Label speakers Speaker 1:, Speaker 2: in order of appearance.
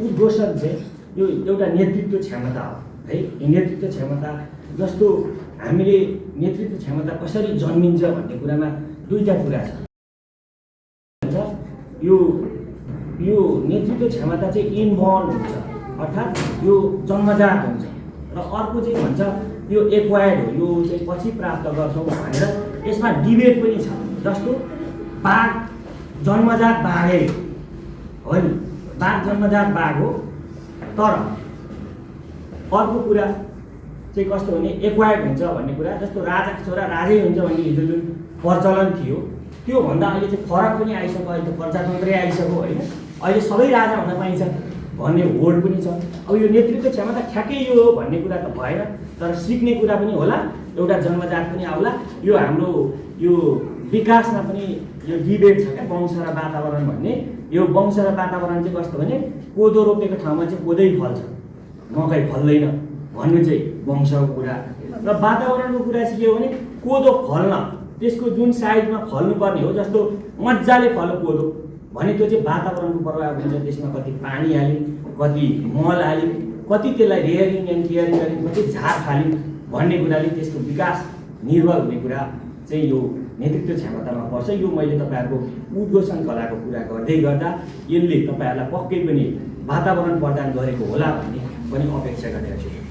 Speaker 1: उद्घोषण चाहिँ यो एउटा नेतृत्व क्षमता हो है। नेतृत्व क्षमता जस्तो हामीले नेतृत्व क्षमता कसरी जन्मिन्छ भन्ने कुरामा दुईटा कुरा छ। यो नेतृत्व क्षमता चाहिँ इनबर्न हुन्छ, अर्थात् यो जन्मजात हुन्छ, र अर्को चाहिँ भन्छ यो एक्वायर्ड हो, यो चाहिँ पछि प्राप्त गर्छौँ भनेर यसमा डिबेट पनि छ। जस्तो बाघ जन्मजात बाघै हो नि, बाघ जन्मजात बाघ हो, तर अर्को कुरा चाहिँ कस्तो भने एक्वायर्ड हुन्छ भन्ने कुरा। जस्तो राजाको छोरा राजै हुन्छ भन्ने हिजो जुन प्रचलन थियो त्योभन्दा अहिले चाहिँ फरक पनि आइसक्यो। अहिले त प्रजातन्त्रै आइसक्यो होइन, अहिले सबै राजा हुन पाइन्छ भन्ने होड पनि छ। अब यो नेतृत्व क्षमता ठ्याक्कै यो हो भन्ने कुरा त भएन, तर सिक्ने कुरा पनि होला, एउटा जन्मजात पनि आउला। यो हाम्रो यो विकासमा पनि यो डिबेट छ क्या, वंश र वातावरण भन्ने। यो वंश र वातावरण चाहिँ कस्तो भने कोदो रोपेको ठाउँमा चाहिँ कोदै फल्छ, मकै फल्दैन भन्नु चाहिँ वंशको कुरा। र वातावरणको कुरा चाहिँ के हो भने कोदो फल्न त्यसको जुन साइडमा फल्नुपर्ने हो, जस्तो मजाले फल्यो कोदो भने त्यो चाहिँ वातावरणको प्रभाव हुन्छ। त्यसमा कति पानी हाल्यो, कति मल हाल्यो, कति त्यसलाई रेयरिङ एन्ड केयरिङ गऱ्यौँ, कति झार फाल्यौँ भन्ने कुराले त्यसको विकास निर्भर हुने कुरा चाहिँ यो नेतृत्व क्षमतामा पर्छ। यो मैले तपाईँहरूको उद्घोषण कलाको कुरा गर्दै गर्दा यसले तपाईँहरूलाई पक्कै पनि वातावरण प्रदान गरेको होला भन्ने पनि अपेक्षा गरेको छु।